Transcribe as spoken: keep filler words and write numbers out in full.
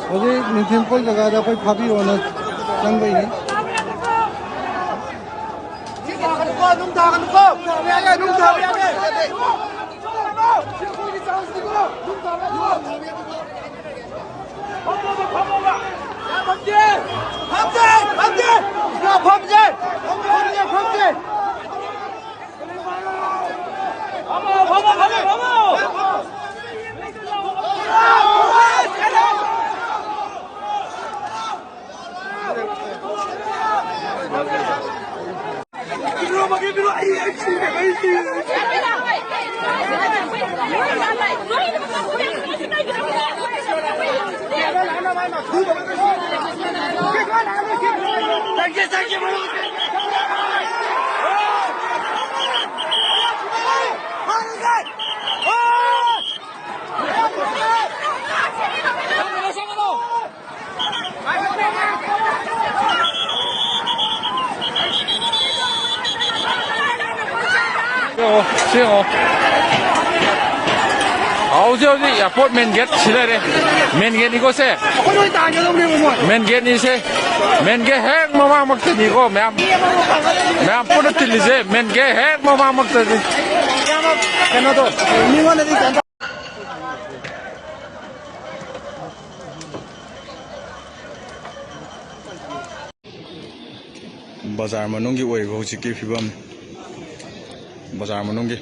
ꯍꯧꯖꯤꯛ ꯅꯤꯡꯊꯦꯝꯈꯣꯜ ꯖꯒꯥꯗ ꯑꯩꯈꯣꯏ ꯐꯥꯕꯤꯔꯣꯅ ꯆꯪꯕꯩꯅꯤ꯫ ꯅꯨꯡ ꯊꯥꯒꯅꯨꯀꯣ, ꯅꯨꯡ ꯊꯥꯒꯅꯨꯀꯣ꯫ ꯅꯨꯡ ꯊꯥꯕ ꯌꯥꯗꯦ, ꯅꯨꯡ ꯊꯥꯕ ꯌꯥꯗꯦ꯫ ꯐꯝꯖꯦ! ꯐꯝꯖꯦ! ꯐꯝꯖꯦ! ꯐꯝꯖꯦ! ꯐꯝꯖꯦ! ꯐꯝꯖꯦ! ꯁꯦꯡꯉꯣ, ꯁꯦꯡꯉꯣ꯫ ꯍꯧꯖꯤꯛ ꯍꯧꯖꯤꯛ ꯑꯦꯌꯥꯔꯄꯣꯔꯠ ꯃꯦꯟ ꯒꯦꯠ ꯁꯤ ꯂꯩꯔꯦ꯫ ꯃꯦꯟ ꯒꯦꯠꯅꯤꯀꯣ ꯁꯦ꯫ ꯑꯩꯈꯣꯏ ꯂꯣꯏ ꯇꯥꯟꯒꯗꯧꯅꯦꯕ ꯃꯣꯏ꯫ ꯃꯦꯟ ꯒꯦꯠꯅꯤ ꯁꯦ꯫ ꯃꯦꯟ ꯒꯦꯠ ꯍꯦꯛ ꯃꯃꯥꯡꯃꯛꯇꯅꯤꯀꯣ ꯃꯌꯥꯝ, ꯃꯌꯥꯝ ꯄꯨꯟꯅ ꯇꯤꯜꯂꯤꯁꯦ꯫ ꯃꯦꯟ ꯒꯦꯠ ꯍꯦꯛ ꯃꯃꯥꯡꯃꯛꯇꯅꯤ꯫ ꯀꯩꯅꯣꯗꯣ, ꯃꯤꯉꯣꯟꯗꯗꯤ ꯀꯩꯝꯇ ꯕꯖꯥꯔ ꯃꯅꯨꯡꯒꯤ ꯑꯣꯏꯔꯤꯕ ꯍꯧꯖꯤꯛꯀꯤ ꯐꯤꯕꯝ, ꯕꯖꯥꯔ ꯃꯅꯨꯡꯒꯤ꯫